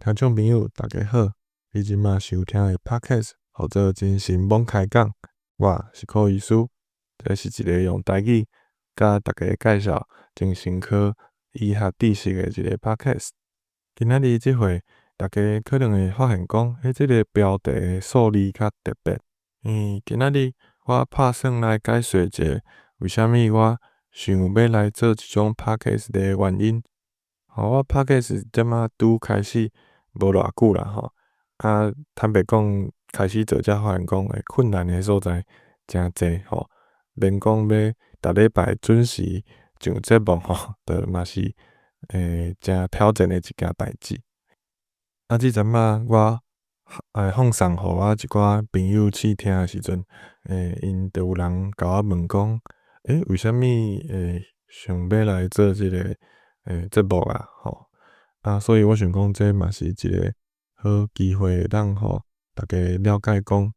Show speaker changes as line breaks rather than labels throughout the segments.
聽眾朋友，大家好！你這馬收聽的 Podcast 號做精神罔開講，我是柯醫師。這是一个用台語佮大家介紹精神科醫學知識的一个 Podcast。今仔日這回，大家可能會發現講，這个標題的數字較特別。因為今仔日我拍算來解說一下，為啥物我想欲來做這種 Podcast 的原因。吼，我 Podcast 這馬拄開始無偌久啦吼，啊，坦白講，開始做才發現講，困難的所在誠濟吼，連講欲逐禮拜準時上節目吼，都嘛是誠挑戰的一件代誌。啊，這陣仔我放送予我一寡朋友試聽的時陣，𪜶就有人共我問講，為啥物會想欲來做這个節目啊？吼，啊，所以我想講，這嘛是一个好機會，會當予大家了解講，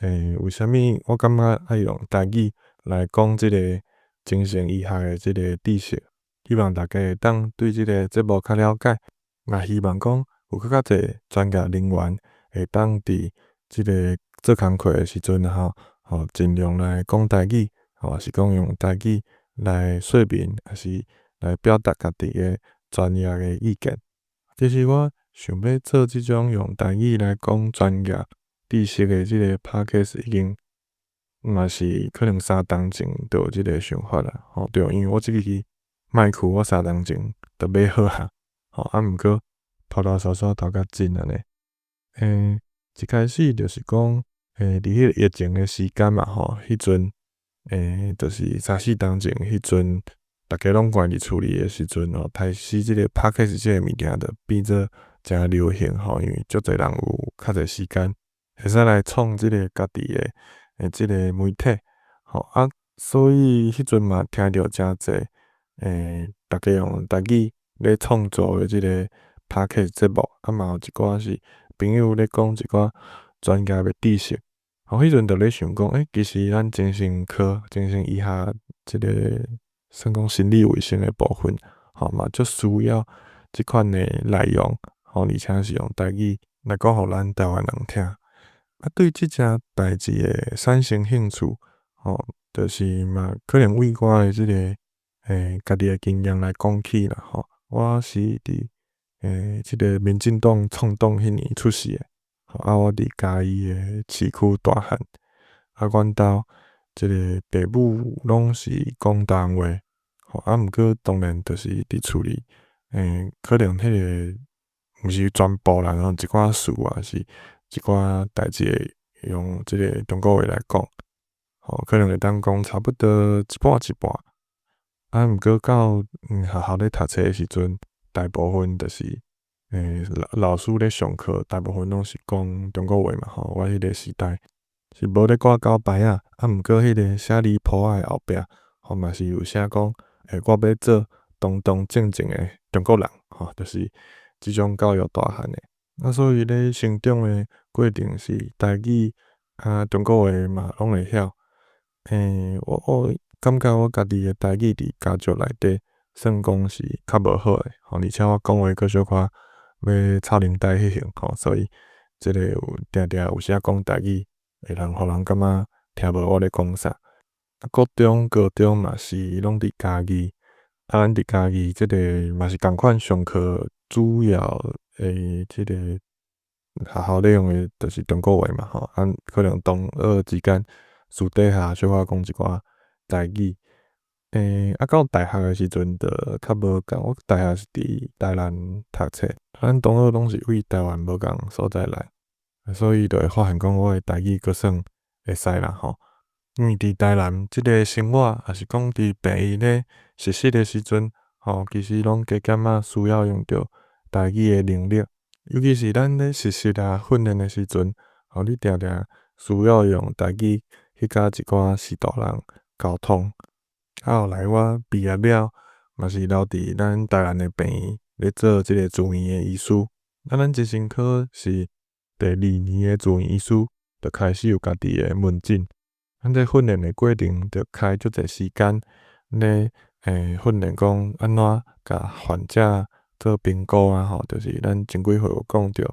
為啥物我感覺愛用台語來講這个精神醫學的這个知識，希望大家會當對這个節目較了解，也希望講有閣較濟專業人員會當佇這个做工課的時陣吼，吼盡量來講台語，吼，抑是講用台語來說明，抑是來表達家己的專業的意見。其實我想欲做這種用台語來講專業知識的這个 podcast 已經嘛是可能3冬前就有這个想法啦，吼，對，因為我這支麥克我3冬前就買好啊，吼，啊，毋過拖拖沙沙拖較緊按呢。一開始就是講，佇彼个疫情的時間嘛，吼，彼陣，就是三四冬前彼陣，逐家攏關佇厝裡的時陣吼，開始這个 podcast 這个物件就變做誠流行吼，因為足濟人有較濟時間，會使來創這个家己的這个媒體，吼啊，所以彼陣嘛聽著誠濟，逐家用台語咧創作的這个 podcast 節目，啊嘛有一寡是朋友咧講一寡專業的知識，吼，彼陣就咧想講，其實咱精神科、精神醫學這个算講心理衛生的部分，吼嘛足需要這款的內容，吼，而且是用台語來講予咱台灣人聽。啊，對這件代誌會產生興趣，吼，就是嘛可能為我的這个家己的經驗來講起啦，吼，我是佇這个民進黨創黨彼年出世的，啊，我佇嘉義的市區大漢，啊，阮兜這个爸母攏是講台灣話，吼，啊，毋過當然就是佇厝裡，可能彼个毋是全部啦，一寡事啊是一寡代誌會用這个中國話來講，吼，可能會當講差不多一半一半，啊，毋過到學校咧讀冊的時陣，大部分就是老師咧上課，大部分攏是講中國話嘛，吼，我彼个時代是無咧掛交牌仔，啊，毋過彼个寫字簿仔的後壁，吼嘛是有寫講，我欲做堂堂正正的中國人，吼，就是這種教育大漢的。啊，所以咧成長的過程是台語啊，中國話嘛攏會曉。我感覺我家己的台語佇家族內底算講是較無好的，吼，而且我講話閣小可欲臭奶呆彼型，吼，所以這个有定定有時仔講台語，會人予人感覺聽無我咧講啥。啊，國中、高中嘛是攏佇嘉義，啊，咱佇嘉義這个嘛是仝款上課主要的這个學校咧用的就是中國話嘛，吼，啊，可能同學之間私底下小可講一寡台語。啊，到大學的時陣就較無仝，我大學是佇台南讀冊，咱同學攏是為台灣無仝所在來，所以就會發現講我的台語閣算會使啦，吼。因為佇台南這个生活，抑是講佇病院咧實習的時陣，吼，其實攏加減仔需要用著台語的能力，尤其是咱咧實習啊訓練的時陣，吼，你定定需要用台語去佮一寡序大人溝通。啊，後來我畢業了，嘛是留佇咱台南的病院咧做這个住院的醫師。啊，咱精神科是第二年的住院醫師，就開始有家己的門診。咱這訓練的過程，就開足濟時間咧，訓練講按怎共患者做評估啊吼，就是咱前幾回有講著，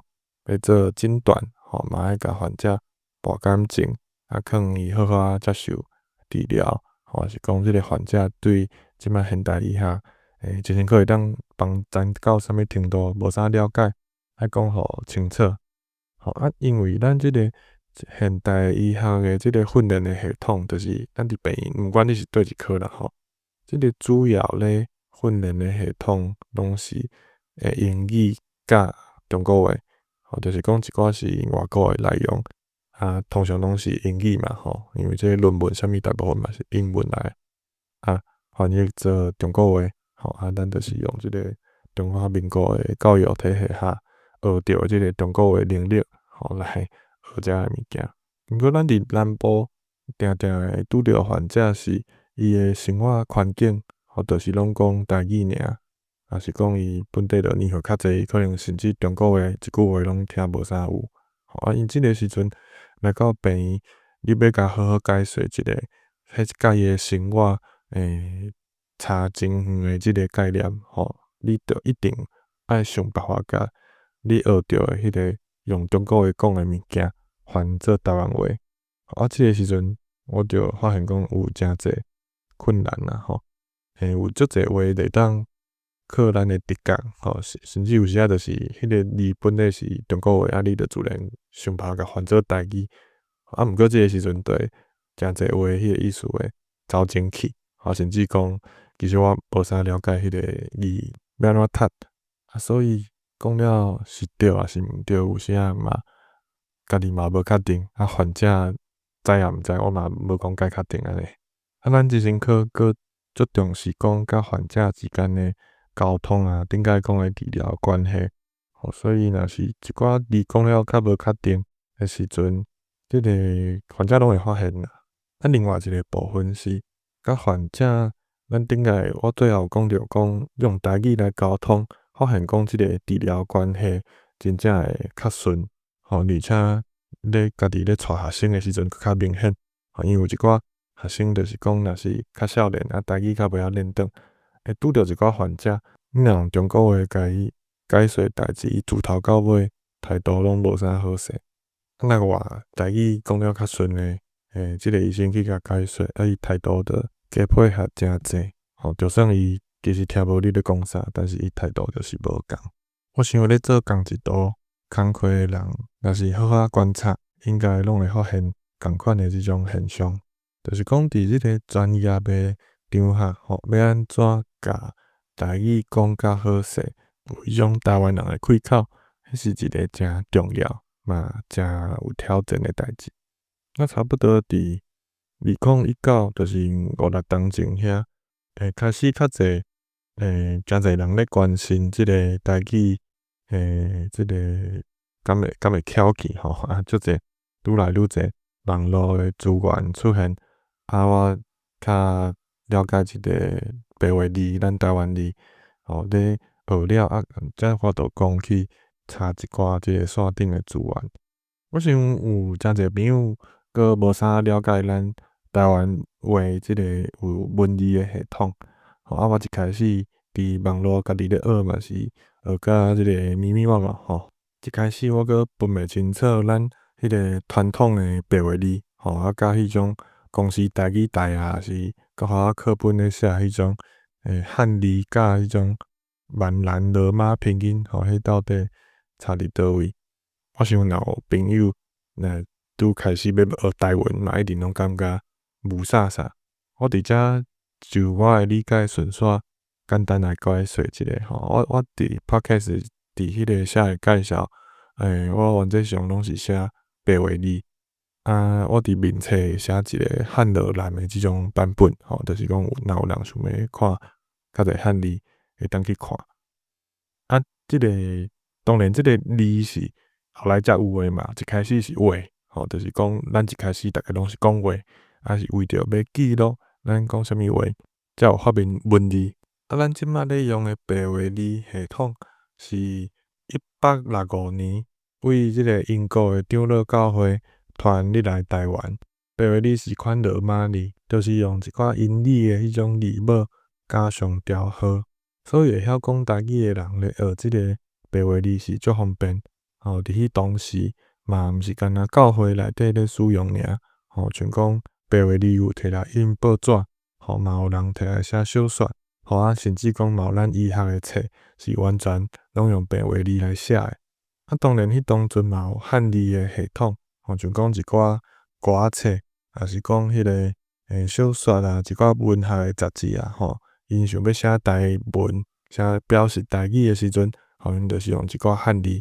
欲做診斷吼，嘛愛共患者博感情，啊，勸伊好好仔接受治療，吼，抑是講這个患者對這擺現代醫學，精神科會當幫咱到啥物程度無啥了解，愛講予清楚。吼啊，因為咱這个現代醫學的這个訓練的系統，就是咱佇病院，毋管你是佗一科啦吼，這个主要咧訓練的系統攏是英語佮中國話，吼，就是講一寡是外國的內容，啊，通常攏是英語嘛吼，因為這個論文啥物大部分嘛是英文來，啊，翻譯做中國話，吼，啊，咱就是用這个中華民國的教育體系下學著的這个中國話能力，吼，來學這个物件。毋過咱佇南部定定會拄著患者是伊的生活環境，吼，就是攏講台語爾，抑是講伊本地就年歲較濟，可能甚至中國話一句話攏聽無啥有。吼，啊，𪜶這个時陣來到病院，你欲共好好解說一个，彼佮伊的生活差真遠的這个概念，吼，你著一定愛想辦法共你學著的彼个用中國話講的物件，翻做台灣話。啊，這个時陣我就發現講有誠濟困難啦，吼，有足濟話會當靠咱的直覺，吼，甚至有時仔就是彼个字本來是中國話，啊，你就自然想辦法共翻做台語。啊，毋過這个時陣就會誠濟話彼个意思會走進去，吼，甚至講其實我無啥了解彼个字欲按怎讀，啊，所以講了是對抑是毋對，有時仔嘛家己嘛無確定，啊，患者知抑毋知，我嘛無講介確定按呢。啊，咱精神科閣足重視講佮患者之間的溝通啊，頂擺講的治療關係，吼，所以若是一寡字講了較無確定的時陣，這个患者攏會發現啦。啊，另外一个部分是佮患者，咱頂擺我最後有講著講用台語來溝通，發現講這個治療關係真正會較順，吼，而且咧家己咧帶學生的時陣閣較明顯，吼，因為有一寡學生就是講若是較少年啊，台語較袂曉輪轉，會拄著一寡患者，你若用中國話共伊解說代誌，伊自頭到尾態度攏無啥好勢。啊，若換台語講了較順的，這个醫生去共解說，啊，伊態度就加配合誠濟，吼，就算伊其實聽無你咧講啥，但是伊態度就是無仝。我想咧做仝一道工課的人，若是好好觀察，應該攏會發現仝款的這種現象，就是講佇這个專業的場合，吼，欲按怎共台語講較好勢，有彼種台灣人的開口，彼是一个誠重要嘛誠有挑戰的代誌。那差不多佇2019，就是五六冬前遐，開始較濟，誠濟人咧關心這个台語，這个敢會翹起吼，啊，足濟愈來愈濟網路的資源出現，啊，我較了解這个白話字，咱台灣字，吼，咧學了啊，才有法度講去查一寡這个線頂的資源。我想有誠濟朋友閣無啥了解咱台灣話這个有文字的系統，吼，啊，我一開始佇網路家己咧學嘛是學甲這个迷迷惘惘吼。一開始我閣分袂清楚咱彼个傳統的白話字，吼，啊，佮彼種公視台語台啊，是國校課本咧寫彼種漢字佮彼種閩南羅馬拼音，吼，彼到底差佇佗位？我想若有朋友若拄開始欲學台文嘛，一定攏感覺霧煞煞。我佇遮就我的理解順紲簡單來解說一下吼。我佇 Podcast 佇彼个寫的介紹，我原則上攏是寫白話字，啊，我佇面冊會寫一个漢羅南的這種版本，吼，就是講若有人想欲看較濟漢字，會當去看。啊，這个當然這个字是後來才有的嘛，一開始是話，吼，就是講咱一開始逐家攏是講話，啊是為著欲記錄咱講啥物話，才有發明文字。啊，咱這擺咧用的白話字系統是1865年為這个英國的長老教會傳入來台灣。白話字是款羅馬字，就是用一寡英語的彼種字母加上調號，所以會曉講台語的人咧學這个白話字是足方便。吼，佇彼當時嘛毋是干焦教會內底咧使用爾，吼，像講白話字有提來印報紙，吼，嘛有人提來寫小說，吼啊，甚至講嘛有咱醫學的冊是完全攏用白話字來寫的。啊，當然彼當陣嘛有漢字的系統，吼，像講一寡歌仔冊，抑是講彼个小說啊，一寡文學的雜誌啊，吼，𪜶想欲寫台文，寫表示台語的時陣，吼，𪜶就是用一寡漢字。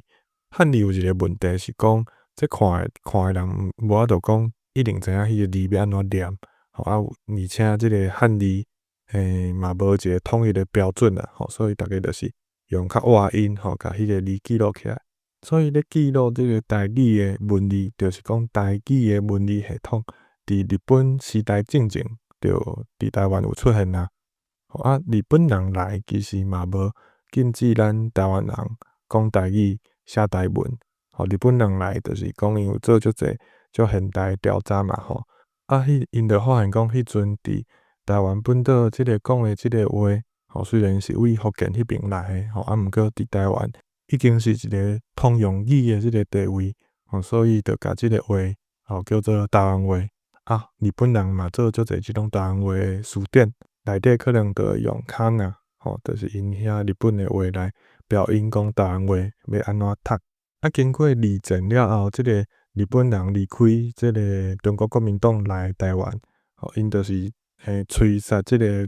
漢字有一个問題是講，這看的看的人無法度講一定知影彼个字欲按怎念，吼啊，而且這个漢字嘛無一个統一的標準啦，吼，所以逐家就是用較倚音吼，共彼个字記錄起來。所以咧記錄這个台語的文字，就是講台語的文字系統，佇日本時代進前就佇台灣有出現啊。啊，日本人來其實嘛無禁止咱台灣人講台語、寫台文。吼，日本人來就是講𪜶有做足濟足現代調查嘛，吼。啊，彼𪜶就發現講，彼陣佇台灣本島這个講的這个話，吼，雖然是對福建彼爿來的，吼，啊，毋過佇台灣已經是一个通用語的這个地位，吼，所以就共這个話，吼，叫做台灣話。啊，日本人嘛做足濟這種台灣話的辭典，內底可能就會用卡那，吼，就是𪜶遐日本的話來標音講台灣話欲按怎讀。啊，經過二戰了後，這个日本人離開這个中國國民黨來台灣，吼，𪜶就是催殺這个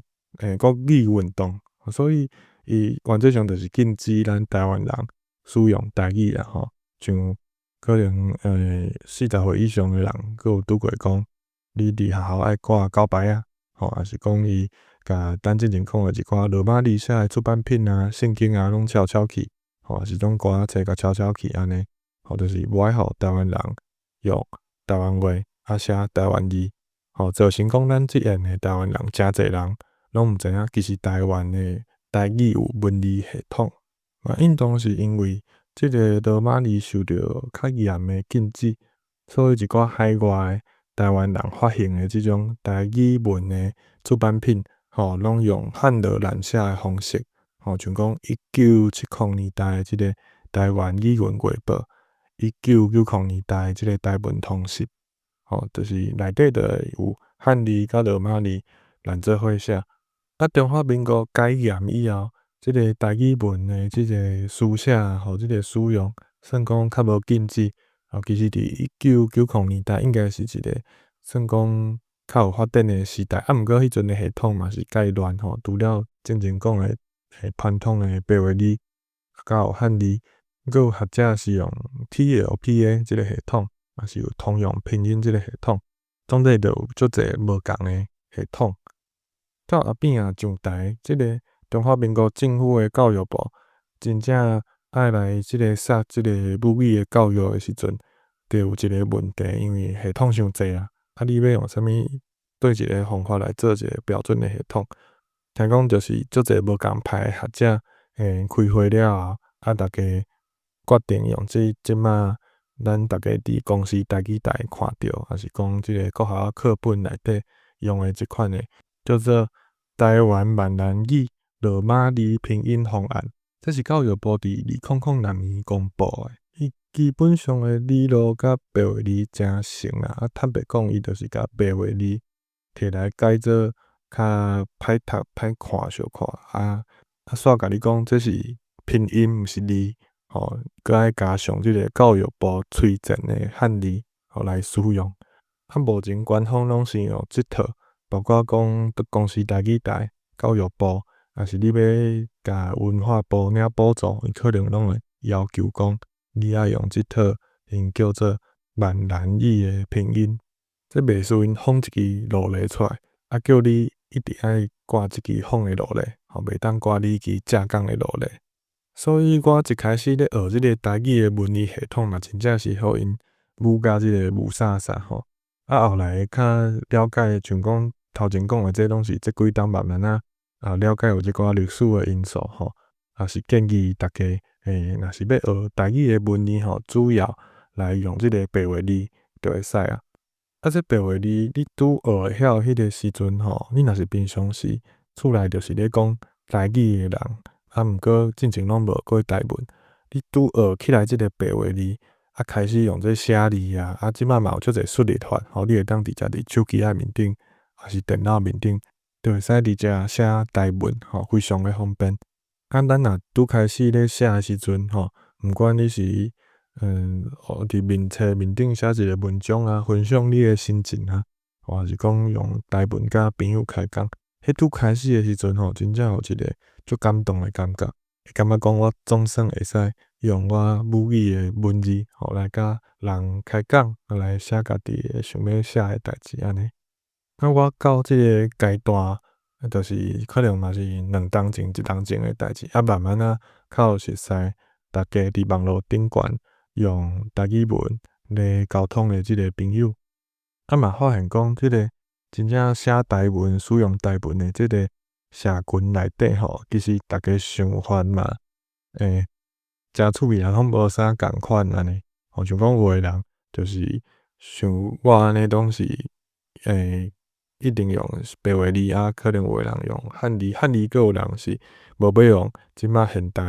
國語運動，所以伊原則上就是禁止咱台灣人使用台語啦，吼，像可能40歲以上的人，閣有拄過講，你佇學校愛掛告白啊，吼，抑是講伊共咱之前講的一寡羅馬字寫的出版品啊、聖經啊，攏抄抄去，吼，抑是種歌仔冊共抄抄去按呢，吼，就是無愛予台灣人用台灣話啊寫台灣字，吼，造成講咱這樣的台灣人誠濟人攏毋知影，其實台灣的台語有文字系統。嘛，應當是因為這个羅馬字受著較嚴的禁止，所以一寡海外的台灣人發行的這種台語文的出版品，吼，攏用漢羅蘭寫的方式，吼，像講1970年代的這个台灣語文月報，1990年代的這个台文通識，吼，就是內底就會有漢字佮羅馬字連做伙寫。啊，中華民國解嚴以後，這个台語文的這个書寫，吼，這个使用算講較無禁止。吼，其實佇1990年代應該是一个算講較有發展的時代。啊，毋過彼陣的系統嘛是蓋亂吼，除了進前講的傳統的白話字，閣有漢字，閣有學者是用 TLPA 這个系統，嘛是有通用拼音這个系統，總之就有足濟無仝的系統。到後邊仔上台，這个中華民國政府的教育部真正愛來這个殺這个母語的教育的時陣，就有一个問題，因為系統傷濟啊，啊，你欲用啥物對一个方法來做一个標準的系統？聽講就是足濟無仝派的學者開會了後，啊，逐家決定用這這馬咱逐家佇公視台語台看著，抑是講這个國校課本內底用的這款的，叫做台灣閩南語羅馬字拼音方案。這是教育部佇2006年公布的。伊基本上的理路佮白話字誠像啦，啊，坦白講，伊就是共白話字提來改做較歹讀、歹看小可，啊啊，煞共你講這是拼音，毋是字，吼，閣愛加上這个教育部推薦的漢字，吼來使用。啊，目前官方攏是用這套，包括講公視台語台、教育部，抑是你欲共文化部領補助，伊可能攏會要求講你愛用這套，𪜶叫做閩南語的拼音。這袂輸𪜶放一支路例出來，啊，叫你一定愛掛這支放的路例，吼，袂當掛你支正港的路例。所以我一開始咧學這个台語的文字系統嘛，真正是予𪜶舞甲這个霧煞煞吼。啊，後來較了解，像講頭前講的這攏是這幾冬慢慢仔啊了解有這寡歷史的因素吼，也是建議大家，若是欲學台語的文字吼，主要來用這个白話字就會使啊。啊，這白話字你拄學會曉彼个時陣吼，你若是平常時厝內就是咧講台語的人，啊，毋過進前攏無學過台文，你拄學起來這个白話字，啊，開始用這寫字啊，啊，這擺嘛有足濟輸入法，吼，你會當直接佇手機仔面頂，抑是電腦面頂，就會使直接寫台文，吼，非常的方便。啊，咱若拄開始咧寫的時陣，吼，毋管你是佇面冊面頂寫一个文章啊，分享你的心情啊，抑是講用台文佮朋友開講，彼拄開始的時陣吼，真正有一个足感動的感覺，會感覺講我總算會使用我母語的文字，吼來佮人開講，來寫家己的想欲寫的代誌按呢。啊，我到這个階段，就是可能嘛是兩冬前、一冬前的代誌，啊，慢慢仔較有熟似，逐家佇網路頂懸用台語文咧溝通的這个朋友，啊嘛發現講這个真正寫台文、使用台文的這个社群內底吼，其實逐家想法嘛，誠趣味啊，攏無啥仝款按呢。吼，像講有的人就是像我按呢，攏是一定用白話字啊，可能有的人用漢字，漢字閣有人是無欲用這擺現代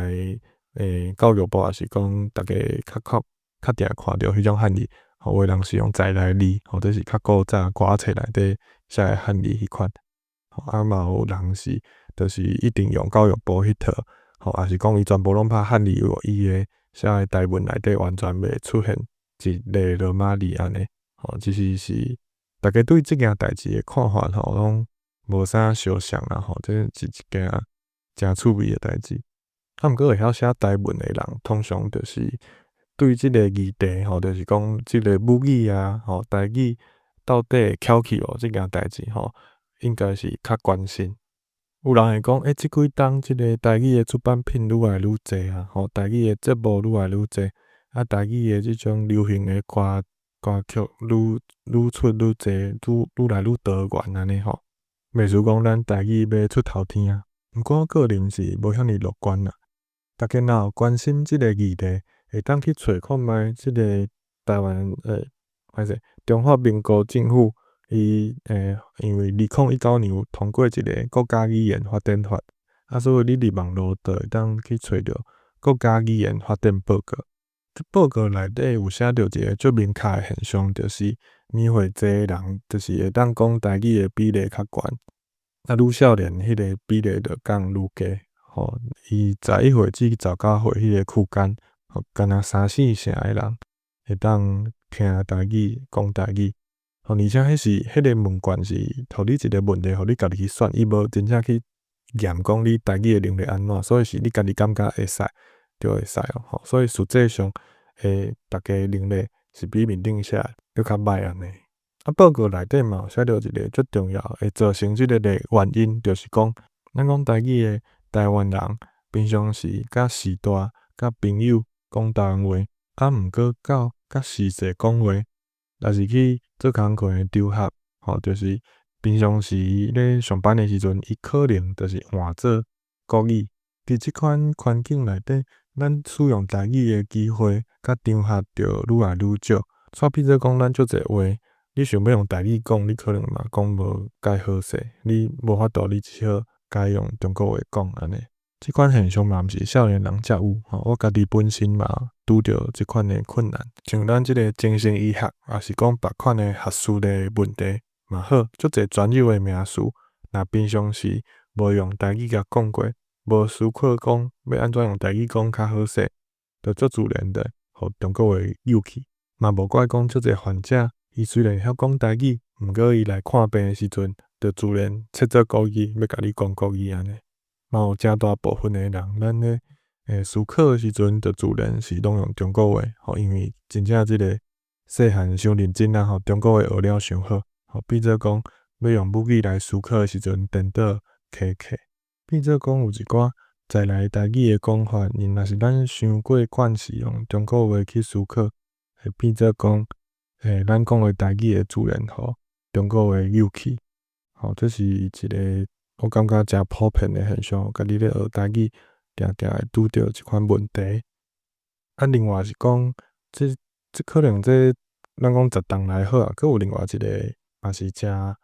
教育部，抑是講逐家較較較定看著彼種漢字，吼，有的人是用在來字，吼，這是較古早歌仔冊內底寫的漢字彼款，吼，啊嘛有人是就是一定用教育部彼套，吼，抑是講伊全部攏拍漢字，伊的寫的台文內底完全袂出現一个羅馬字按呢，吼，其實是逐家對這件代誌的看法吼，攏無啥相像啦，吼，這是一件誠趣味的代誌。啊，毋過會曉寫台文的人，通常就是對這个議題，吼，就是講這个母語啊，吼，台語到底會翹起無這件代誌，吼，應該是較關心。有人會講，這幾冬這个台語的出版品愈來愈濟啊，吼，台語的節目愈來愈濟，啊，台語的這種流行的歌歌曲愈愈出愈濟，愈愈來愈多元按呢吼。袂輸講咱台語欲出頭天啊。毋過我個人是無遐爾樂觀啦。逐家若有關心這个議題，會當去揣看覓這个台灣歹勢，中華民國政府伊因為2019年有通過一个國家語言發展法，啊，所以你佇網路就會當去揣著國家語言發展報告。這報告內底有寫著一个足明確的現象，就是年歲濟的人，就是會當講台語的比例較懸，啊，愈少年彼个比例就降愈低。吼，伊11歲至19歲彼个區間，吼，敢若三四成的人會當聽台語、講台語。吼，而且彼是彼个問卷是予你一个問題，予你家己去選，伊無真正去驗講你台語的能力按怎，所以是你家己感覺會使就會使哦。吼，所以實際上，逐家能力是比面頂寫閣較歹按呢。啊，報告內底嘛有寫著一个足重要會造成這个的原因，就是講，咱講台語的台灣人平常時佮序大、佮朋友講台灣話，啊，毋過到佮序細講話，若是去做工課的場合，吼，就是平常時咧上班的時陣，伊可能就是換做國語。佇這款環境內底，咱使用台語的機會佮場合就愈來愈少。煞變做講，咱足濟話，你想欲用台語講，你可能嘛講無蓋好勢，你無法度，你只好改用中國話講按呢。這款現象嘛毋是少年人才有，吼，我家己本身嘛拄著這款的困難。像咱這个精神醫學，抑是講別款的學術的問題嘛好，足濟專有的名詞，若平常時無用台語共講過，無思考講欲按怎用台語講較好勢，就足自然的予中國話誘去。嘛無怪講足濟患者，伊雖然會曉講台語，毋過伊來看病的時陣，就自然切做國語，欲共你講國語按呢。嘛有誠大部分的人，咱咧思考的時陣，就自然是攏用中國話，吼，因為真正這个細漢傷認真啊，吼，中國話學了傷好，吼，變做講欲用母語來思考的時陣，顛倒卡卡。變做講有一寡在來台語的講法，因若是咱傷過慣勢用中國話去思考，會變做講，咱講的台語會自然予中國話誘去，吼，這是一个我感覺誠普遍的現象，家己咧學台語，定定會拄著這款問題。啊，另外是講，這這可能這咱講十冬來好啊，閣有另外一个嘛是誠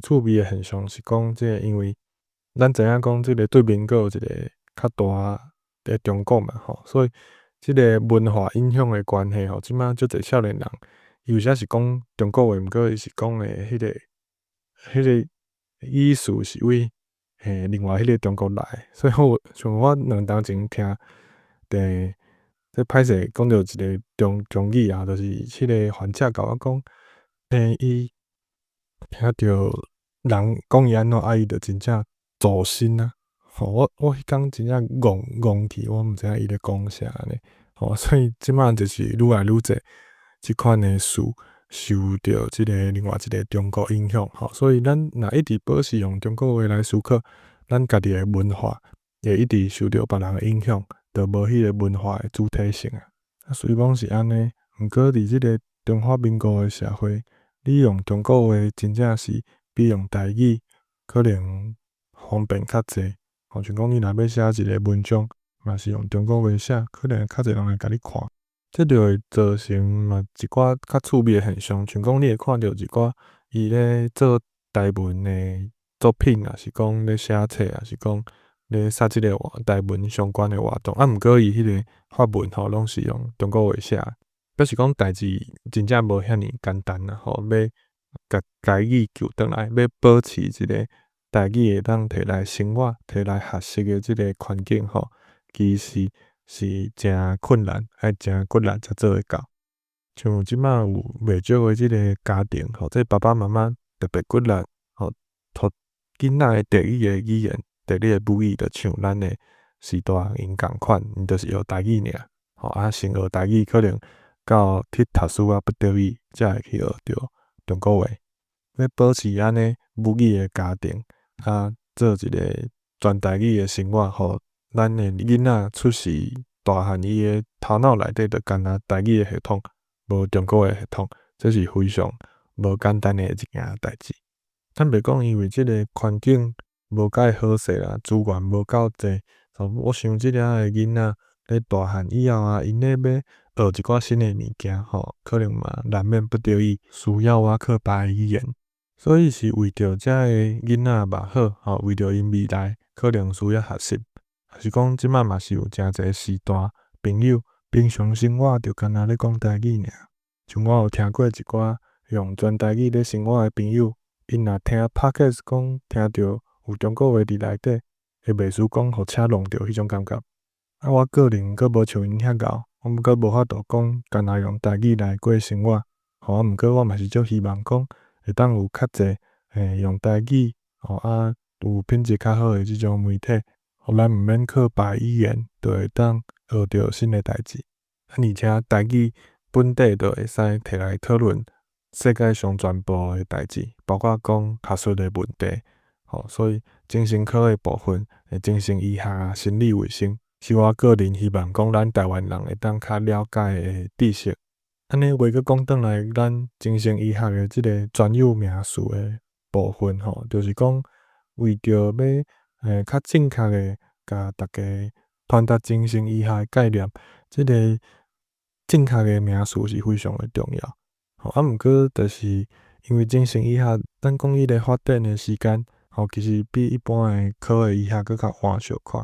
趣味的現象，是講這個因為咱知影講這个對面閣有一个較大佇中國嘛吼，所以這个文化影響的關係吼，這馬足濟少年人，伊有時是講中國話，毋過伊是講的彼個意思是為另外彼個中國來，所以我像我2冬前聽，這歹勢講著一個中語啊，就是彼个患者共我講，伊聽著人講伊按怎，啊伊就真正走心啊！吼，我彼工真正戇戇去，我毋知影伊咧講啥按呢，吼，所以這馬就是愈來愈濟這款的事受著這个另外一个中國影響，吼，所以咱若一直保持用中國話來思考，咱家己的文化會一直受著別人的影響，就無彼個文化的主體性啊。啊，雖講是按呢，毋過佇這个中華民國的社會，你用中國話真正是比用台語可能方便較濟。吼，像講你若欲寫一个文章，嘛是用中國話寫，可能較濟人會共你看。這就會造成嘛一寡較趣味的現象，像講你會看著一寡伊咧做台文的作品，抑是講咧寫冊，抑是講咧殺這个台文相關的活動，啊，毋過伊彼个發文吼，攏是用中國話寫，表示講代誌真正無遐爾簡單啦吼，欲共台語救轉來，欲保持一个台語會當提來生活、提來學習的這个環境吼，其實是誠困難，愛誠骨力才做會到。像這馬有袂少的這个家庭吼，這爸爸媽媽特別骨力吼，予囡仔的第一个語言、第二个母語，就像咱的時代𪜶仝款，𪜶就是學台語爾。吼啊，先學台語，可能到去讀書啊，不得已才會去學著中國話。欲保持按呢母語的家庭，啊，做一个全台語的生活，予咱的囡仔出世大漢，伊的頭腦內底就干焦台語的系統，無中國的系統，這是非常無簡單的一件代誌。坦白講，因為這个環境無蓋好勢啦，資源無夠濟，我想這領的囡仔咧大漢以後啊，𪜶咧欲學一寡新的物件吼，可能嘛難免不得已需要倚靠別个語言。所以是為著遮个囡仔嘛好，吼，為著𪜶未來可能需要學習，抑是講這馬嘛是有誠濟序大朋友平常生活就干焦咧講台語爾。像我有聽過一寡用全台語咧生活的朋友，𪜶若聽 Podcast 講聽著有中國話佇內底，會袂輸講予車挵著彼種感覺。啊，我個人閣無像𪜶遐𠢕，我閣無法度講干焦用台語來過生活。吼，啊，毋過我嘛是足希望講會當有較濟用台語吼啊有品質較好的這種媒體，予咱毋免靠別語言，就會當學著新的代誌。啊，而且台語本底就會使提來討論世界上全部的代誌，包括講學術的問題。吼，所以精神科的部分，精神醫學啊、心理衛生，是我個人希望講咱台灣人會當較了解的知識。按呢話閣講轉來，咱精神醫學的這个專有名詞的部分吼，就是講為著欲較正確的共大家傳達精神醫學的概念，這个正確的名詞是非常的重要。吼，啊，毋過就是因為精神醫學，咱講伊个發展的時間，吼，其實比一般的科學醫學閣較晚小可。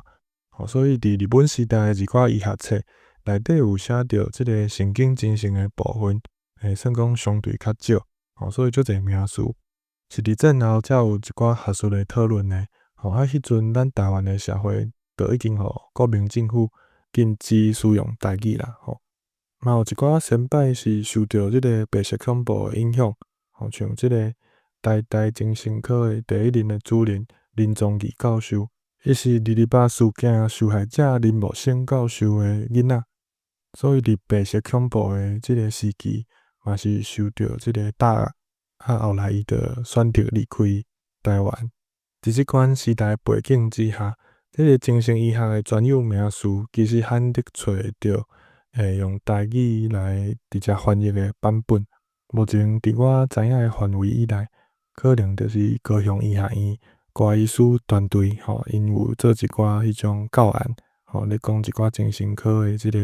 吼，所以佇日本時代的一寡醫學冊內底有寫著這个神經精神的部分，算講相對較少。吼，所以足濟名詞是佇戰後才有一寡學術的討論的。吼，啊，彼陣咱台灣的社會就已經予國民政府禁止使用台語啦。吼，嘛有一寡先輩是受著這个白色恐怖的影響，吼，像這个台大精神科的第一任的主任林宗義教授，伊是二二八事件受害者林木生教授的囡仔，所以佇白色恐怖的這个時期，嘛是受著這个打壓，啊，後來伊就選擇離開台灣。佇這款時代背景之下，這个精神醫學的專有名詞其實罕得揣著用台語來直接翻譯的版本。目前佇我知影的範圍以內，可能就是高雄醫學院郭醫師團隊吼，𪜶有做一寡彼種教案，吼，咧講一寡精神科的這个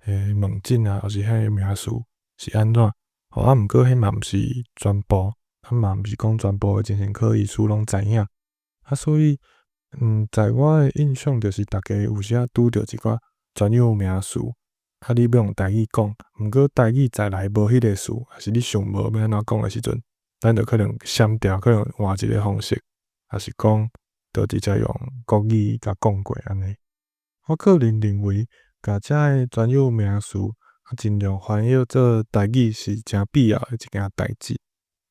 問診啊，抑是彼个名詞是按怎？吼，啊，毋過彼嘛毋是全部，啊嘛毋是講全部的精神科醫師攏知影。啊，所以在我的印象就是逐家有時仔拄著一寡專有名詞，啊，你欲用台語講，毋過台語在內無彼个詞，抑是你想無欲按怎講的時陣，咱就可能閃掉，可能換一个方式，抑是講就直接用國語共講過按呢。我個人認為，共遮的專有名詞啊盡量翻譯做台語是誠必要的一件代誌。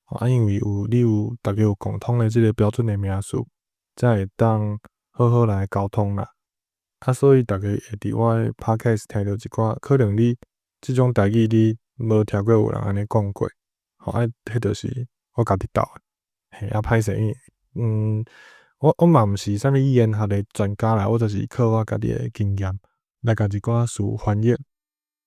啊，因為有你有逐家有共通的這个標準的名詞，才會當好好來溝通啦。啊，所以逐家會佇我的 podcast 聽著一寡，可能你這種台語你無聽過有人按呢講過，吼啊，彼就是我家己鬥的。嘿，啊歹勢，因為我嘛毋是啥物語言學的專家啦，我就是靠我家己的經驗來共一寡詞翻譯。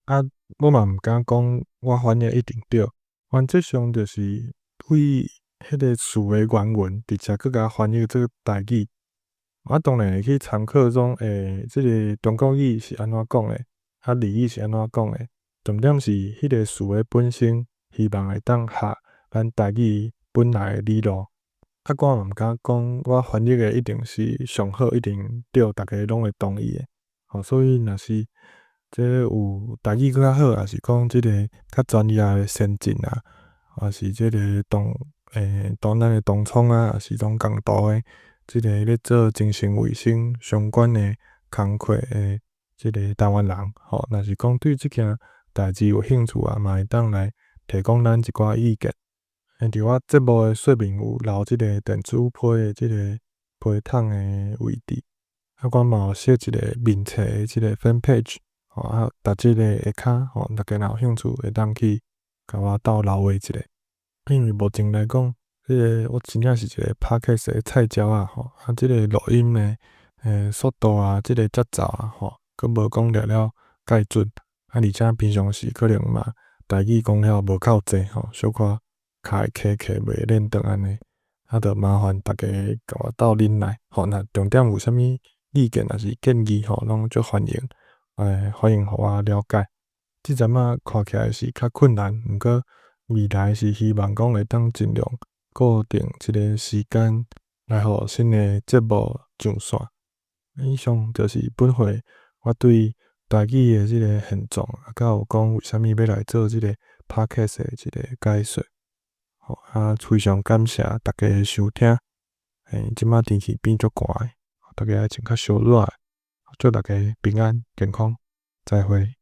啊，我嘛毋敢講我翻譯一定對，原則上就是對彼个詞的原文直接閣共翻譯做台語。啊，當然會去參考講，這个中國語是按怎講的，啊，日語是按怎講的。重點是彼个詞的本身，希望會當合咱台語本來的理路。啊，我嘛毋敢講我翻譯的一定是上好，一定對，逐家攏會同意的。吼，所以若是這有台語閣較好，抑是講這个較專業的先進啊，抑是這个當咱的同窗啊，抑是講共途的，這个咧做精神衛生相關的工課的這个台灣人，吼，若是講對這件代誌有興趣啊，嘛會當來提供咱一寡意見。佇我節目的說明有留這個電子批的這個批桶的位置，啊，我嘛有設一個面冊的這個 fan page，吼，啊，佇這个下跤，吼，大家若有興趣會當去共我鬥留話一下。因為目前來講，這个我真正是一個 podcast 的菜鳥仔吼，啊，這個錄音的速度啊，這個節奏啊，吼，閣無講掠了蓋準，啊，而且平常時可能嘛台語講了無夠濟吼，小可卡會卡卡袂輪轉按呢，啊，著麻煩逐家共我鬥忍耐，吼，若重點有啥物意見抑是建議吼，攏足歡迎，歡迎予我了解。這陣仔看起來是較困難，毋過未來是希望講會當盡量固定一个時間來予新的節目上線。以上就是本回我對台語的這个現狀，啊，佮有講為啥物欲來做這个 podcast 的一个解說。好，啊，非常感謝逐家的收聽。這擺天氣變足寒的，逐家愛穿較小暖。祝逐家平安健康，再會。